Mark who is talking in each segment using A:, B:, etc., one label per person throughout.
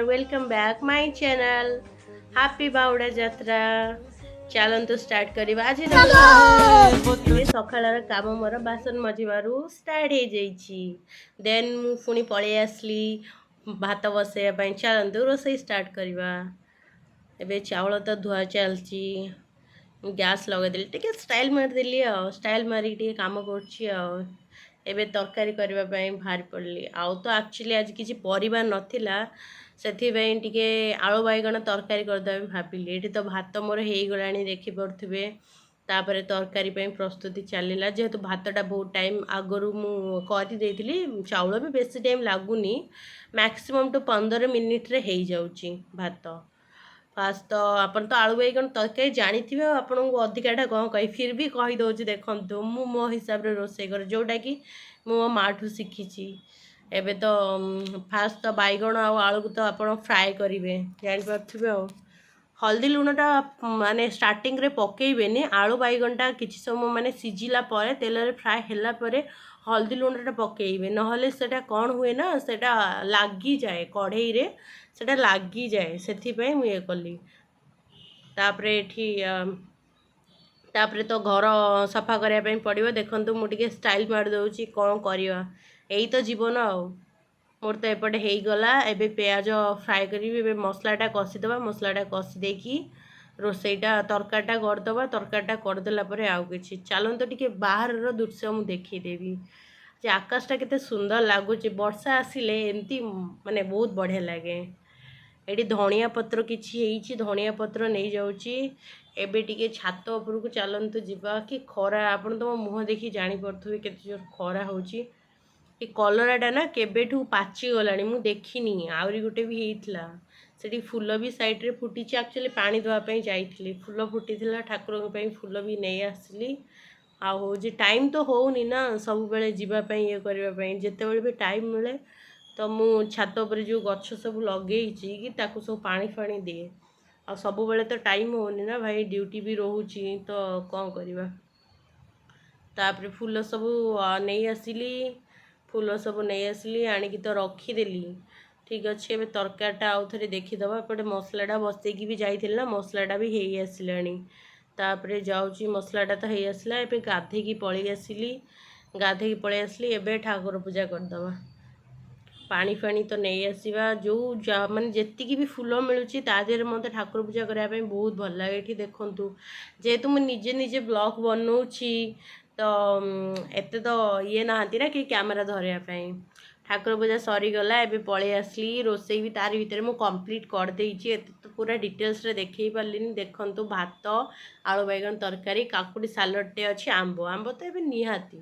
A: ନମସ୍କାର, welcome back my channel. Happy Bahuda Yatra. ଚାଲନ୍ତୁ start କରିବା ଆଜି। ଏବେ ସକାଳର କାମ ମୋର ବାସନ ମାଜିବାରୁ ଷ୍ଟାର୍ଟ ହେଇଯାଇଛି। ଦେନ୍ ମୁଁ ପୁଣି ପଳେଇ ଆସିଲି ଭାତ ବସେଇବା ପାଇଁ। ଚାଲନ୍ତୁ ରୋଷେଇ ଷ୍ଟାର୍ଟ କରିବା। ଏବେ ଚାଉଳ ତ ଧୁଆ ଚାଲିଛି। ଗ୍ୟାସ୍ ଲଗେଇଦେଲି, ଟିକେ ଷ୍ଟାଇଲ୍ ମାରିଦେଲି ଆଉ ଷ୍ଟାଇଲ୍ ମାରିକି ଟିକେ କାମ କରୁଛି। ଆଉ ଏବେ ତରକାରୀ କରିବା ପାଇଁ ବାହାରି ପଡ଼ିଲି। ଆଉ ତ ଆକ୍ଚୁଆଲି ଆଜି କିଛି ପରିବା ନଥିଲା, ସେଥିପାଇଁ ଟିକେ ଆଳୁ ବାଇଗଣ ତରକାରୀ କରିଦେବା ପାଇଁ ଭାବିଲି। ଏଇଠି ତ ଭାତ ମୋର ହେଇଗଲାଣି, ଦେଖିପାରୁଥିବେ। ତାପରେ ତରକାରୀ ପାଇଁ ପ୍ରସ୍ତୁତି ଚାଲିଲା। ଯେହେତୁ ଭାତଟା ବହୁତ ଟାଇମ୍ ଆଗରୁ ମୁଁ କରିଦେଇଥିଲି, ଚାଉଳ ବି ବେଶୀ ଟାଇମ୍ ଲାଗୁନି, ମ୍ୟାକ୍ସିମମ୍ ଟୁ 15 ମିନିଟ୍ରେ ହେଇଯାଉଛି ଭାତ। ଫାଷ୍ଟ ତ ଆପଣ ତ ଆଳୁ ବାଇଗଣ ତରକାରୀ ଜାଣିଥିବେ, ଆଉ ଆପଣଙ୍କୁ ଅଧିକାଟା କ'ଣ କହିବି? ଫିର୍ ବି କହିଦେଉଛି, ଦେଖନ୍ତୁ, ମୁଁ ମୋ ହିସାବରେ ରୋଷେଇ କରେ, ଯେଉଁଟାକି ମୁଁ ମୋ ମାଆଠୁ ଶିଖିଛି। ଏବେ ତ ଫାଷ୍ଟ ତ ବାଇଗଣ ଆଉ ଆଳୁକୁ ତ ଆପଣ ଫ୍ରାଏ କରିବେ, ଜାଣିପାରୁଥିବେ। ଆଉ ହଳଦୀ ଲୁଣଟା ମାନେ ଷ୍ଟାର୍ଟିଂରେ ପକେଇବେନି। ଆଳୁ ବାଇଗଣଟା କିଛି ସମୟ ମାନେ ସିଝିଲା ପରେ, ତେଲରେ ଫ୍ରାଏ ହେଲା ପରେ ହଳଦୀ ଲୁଣଟା ପକେଇବେ। ନହେଲେ ସେଇଟା କ'ଣ ହୁଏ ନା, ସେଇଟା ଲାଗିଯାଏ କଢ଼େଇରେ, ସେଇଟା ଲାଗିଯାଏ। ସେଥିପାଇଁ ମୁଁ ଇଏ କଲି। ତାପରେ ଏଠି ତାପରେ ତ ଘର ସଫା କରିବା ପାଇଁ ପଡ଼ିବ। ଦେଖନ୍ତୁ, ମୁଁ ଟିକେ ଷ୍ଟାଇଲ୍ ମାରିଦେଉଛି। କ'ଣ କରିବା, ଏଇ ତ ଜୀବନ। ଆଉ ମୋର ତ ଏପଟେ ହେଇଗଲା। ଏବେ ପିଆଜ ଫ୍ରାଏ କରିବି। ଏବେ ମସଲାଟା କଷିଦେବା। ମସଲାଟା କଷି ଦେଇକି ରୋଷେଇଟା ତରକାରୀଟା କରିଦେବା। ତରକାରୀଟା କରିଦେଲା ପରେ ଆଉ କିଛି। ଚାଲନ୍ତୁ ଟିକେ ବାହାରର ଦୃଶ୍ୟ ମୁଁ ଦେଖେଇଦେବି ଯେ ଆକାଶଟା କେତେ ସୁନ୍ଦର ଲାଗୁଛି। ବର୍ଷା ଆସିଲେ ଏମିତି ମାନେ ବହୁତ ବଢ଼ିଆ ଲାଗେ। ଏଠି ଧଣିଆ ପତ୍ର କିଛି ହେଇଛି, ଧଣିଆ ପତ୍ର ନେଇଯାଉଛି। ଏବେ ଟିକେ ଛାତ ଉପରକୁ ଚାଲନ୍ତୁ ଯିବା। କି ଖରା! ଆପଣ ତ ମୋ ମୁହଁ ଦେଖି ଜାଣିପାରୁଥିବେ କେତେ ଜୋର ଖରା ହେଉଛି। ଏ କଲରାଟା ନା କେବେଠୁ ପାଚିଗଲାଣି, ମୁଁ ଦେଖିନି। ଆହୁରି ଗୋଟେ ବି ହେଇଥିଲା ସେଠି। ଫୁଲ ବି ସାଇଡ଼୍ରେ ଫୁଟିଛି। ଆକ୍ଚୁଆଲି ପାଣି ଦେବା ପାଇଁ ଯାଇଥିଲି, ଫୁଲ ଫୁଟିଥିଲା। ଠାକୁରଙ୍କ ପାଇଁ ଫୁଲ ବି ନେଇ ଆସିଲି। ଆଉ ହେଉଛି ଟାଇମ୍ ତ ହେଉନି ନା ସବୁବେଳେ ଯିବା ପାଇଁ, ଇଏ କରିବା ପାଇଁ। ଯେତେବେଳେ ବି ଟାଇମ୍ ମିଳେ ତ ମୁଁ ଛାତ ଉପରେ ଯେଉଁ ଗଛ ସବୁ ଲଗେଇଛି କି ତାକୁ ସବୁ ପାଣି ଫାଣି ଦିଏ। ଆଉ ସବୁବେଳେ ତ ଟାଇମ୍ ହେଉନି ନା ଭାଇ, ଡ୍ୟୁଟି ବି ରହୁଛି, ତ କ'ଣ କରିବା? ତାପରେ ଫୁଲ ସବୁ ନେଇ ଆସିଲି। ଫୁଲ ସବୁ ନେଇ ଆସିଲି, ଆଣିକି ତ ରଖିଦେଲି। ଠିକ୍ ଅଛି, ଏବେ ତରକାରୀଟା ଆଉ ଥରେ ଦେଖିଦେବା। ଏପଟେ ମସଲାଟା ବସେଇକି ବି ଯାଇଥିଲି ନା, ମସଲାଟା ବି ହେଇ ଆସିଲାଣି। ତାପରେ ଯାଉଛି, ମସଲାଟା ତ ହେଇ ଆସିଲା। ଏବେ ଗାଧେଇକି ପଳେଇ ଆସିଲି। ଗାଧେଇକି ପଳେଇ ଆସିଲି, ଏବେ ଠାକୁର ପୂଜା କରିଦେବା। ପାଣି ଫାଣି ତ ନେଇ ଆସିବା। ଯେଉଁ ମାନେ ଯେତିକି ବି ଫୁଲ ମିଳୁଛି, ତା ଦେହରେ ମୋତେ ଠାକୁର ପୂଜା କରିବା ପାଇଁ ବହୁତ ଭଲ ଲାଗେ। ଏଠି ଦେଖନ୍ତୁ, ଯେହେତୁ ମୁଁ ନିଜେ ନିଜେ ବ୍ଲଗ୍ ବନଉଛି, ତ ଏତେ ତ ଇଏ ନାହାନ୍ତି ନା କି କ୍ୟାମେରା ଧରିବା ପାଇଁ। ଠାକୁର ପୂଜା ସରିଗଲା, ଏବେ ପଳେଇ ଆସିଲି। ରୋଷେଇ ବି ତାରି ଭିତରେ ମୁଁ କମ୍ପ୍ଲିଟ୍ କରିଦେଇଛି। ଏତେ ତ ପୁରା ଡିଟେଲ୍ସରେ ଦେଖେଇ ପାରିଲିନି। ଦେଖନ୍ତୁ, ଭାତ, ଆଳୁ ବାଇଗଣ ତରକାରୀ, କାକୁଡ଼ି ସାଲଡ଼ଟେ ଅଛି, ଆମ୍ବ। ଆମ୍ବ ତ ଏବେ ନିହାତି।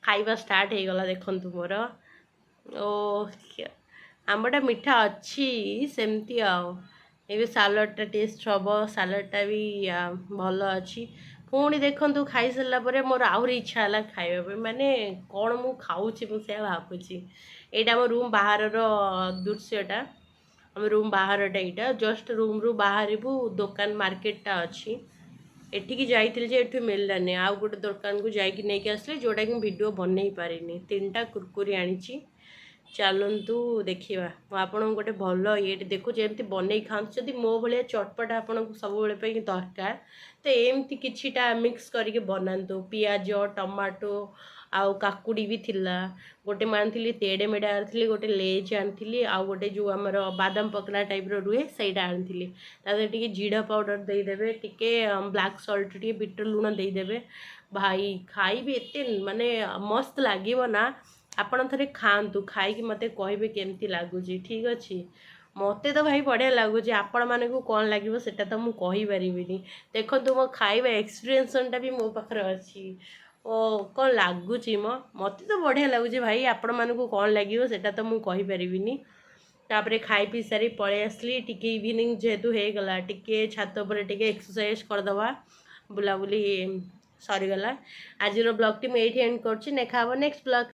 A: ଖାଇବା ଷ୍ଟାର୍ଟ ହେଇଗଲା। ଦେଖନ୍ତୁ ମୋର ଓ ଆମ୍ବଟା ମିଠା ଅଛି ସେମିତି। ଆଉ ଏବେ ସାଲଡ଼ଟା ଟେଷ୍ଟ ହେବ। ସାଲଡ଼ଟା ବି ଭଲ ଅଛି। ପୁଣି ଦେଖନ୍ତୁ, ଖାଇସାରିଲା ପରେ ମୋର ଆହୁରି ଇଚ୍ଛା ହେଲା ଖାଇବା ପାଇଁ। ମାନେ କ'ଣ ମୁଁ ଖାଉଛି, ମୁଁ ସେଇଆ ଭାବୁଛି। ଏଇଟା ଆମ ରୁମ୍ ବାହାରର ଦୃଶ୍ୟଟା। ଆମ ରୁମ୍ ବାହାରଟା ଏଇଟା। ଜଷ୍ଟ ରୁମ୍ରୁ ବାହାରିବୁ, ଦୋକାନ ମାର୍କେଟଟା ଅଛି। ଏଠିକି ଯାଇଥିଲି ଯେ ଏଠୁ ମିଳିଲାନି, ଆଉ ଗୋଟେ ଦୋକାନକୁ ଯାଇକି ନେଇକି ଆସିଲି, ଯେଉଁଟାକି ମୁଁ ଭିଡ଼ିଓ ବନେଇ ପାରିନି। ତିନିଟା କୁରକୁରି ଆଣିଛି। ଚାଲନ୍ତୁ ଦେଖିବା। ମୁଁ ଆପଣଙ୍କୁ ଗୋଟେ ଭଲ ଇଏଟେ ଦେଖୁଛି, ଏମିତି ବନେଇ ଖାଆନ୍ତୁ। ଯଦି ମୋ ଭଳିଆ ଚଟପଟା ଆପଣଙ୍କୁ ସବୁବେଳେ ପାଇଁ ଦରକାର, ତ ଏମିତି କିଛିଟା ମିକ୍ସ କରିକି ବନାନ୍ତୁ। ପିଆଜ, ଟମାଟୋ ଆଉ କାକୁଡ଼ି ବି ଥିଲା। ଗୋଟେ ମୁଁ ଆଣିଥିଲି ତେଡ଼େ ମେଢ଼େ ଆଣିଥିଲି, ଗୋଟେ ଲେଜ୍ ଆଣିଥିଲି, ଆଉ ଗୋଟେ ଯେଉଁ ଆମର ବାଦାମ ପକୋଡ଼ା ଟାଇପ୍ର ରୁହେ, ସେଇଟା ଆଣିଥିଲି। ତା ଦେହରେ ଟିକେ ଜିରା ପାଉଡ଼ର ଦେଇଦେବେ, ଟିକେ ବ୍ଲାକ୍ ସଲ୍ଟ, ଟିକେ ବିଟ ଲୁଣ ଦେଇଦେବେ। ଭାଇ, ଖାଇବି ଏତେ ମାନେ ମସ୍ତ ଲାଗିବ ନା। ଆପଣ ଥରେ ଖାଆନ୍ତୁ, ଖାଇକି ମୋତେ କହିବେ କେମିତି ଲାଗୁଛି। ଠିକ୍ ଅଛି, ମୋତେ ତ ଭାଇ ବଢ଼ିଆ ଲାଗୁଛି। ଆପଣମାନଙ୍କୁ କ'ଣ ଲାଗିବ, ସେଟା ତ ମୁଁ କହିପାରିବିନି। ଦେଖନ୍ତୁ, ମୋ ଖାଇବା ଏକ୍ସପିରିଏନ୍ସଟା ବି ମୋ ପାଖରେ ଅଛି। ଓ, କ'ଣ ଲାଗୁଛି ମ! ମୋତେ ତ ବଢ଼ିଆ ଲାଗୁଛି ଭାଇ। ଆପଣମାନଙ୍କୁ କ'ଣ ଲାଗିବ, ସେଟା ତ ମୁଁ କହିପାରିବିନି। ତାପରେ ଖାଇ ପିଇ ସାରି ପଳେଇ ଆସିଲି। ଟିକେ ଇଭିନିଂ ଯେହେତୁ ହେଇଗଲା, ଟିକେ ଛାତ ଉପରେ ଟିକେ ଏକ୍ସରସାଇଜ୍ କରିଦେବା। ବୁଲାବୁଲି ସରିଗଲା। ଆଜିର ବ୍ଲଗ୍ଟି ମୁଁ ଏଇଠି ଏଣ୍ଡ କରୁଛି। ଦେଖା ହେବ ନେକ୍ସଟ ବ୍ଲଗ୍।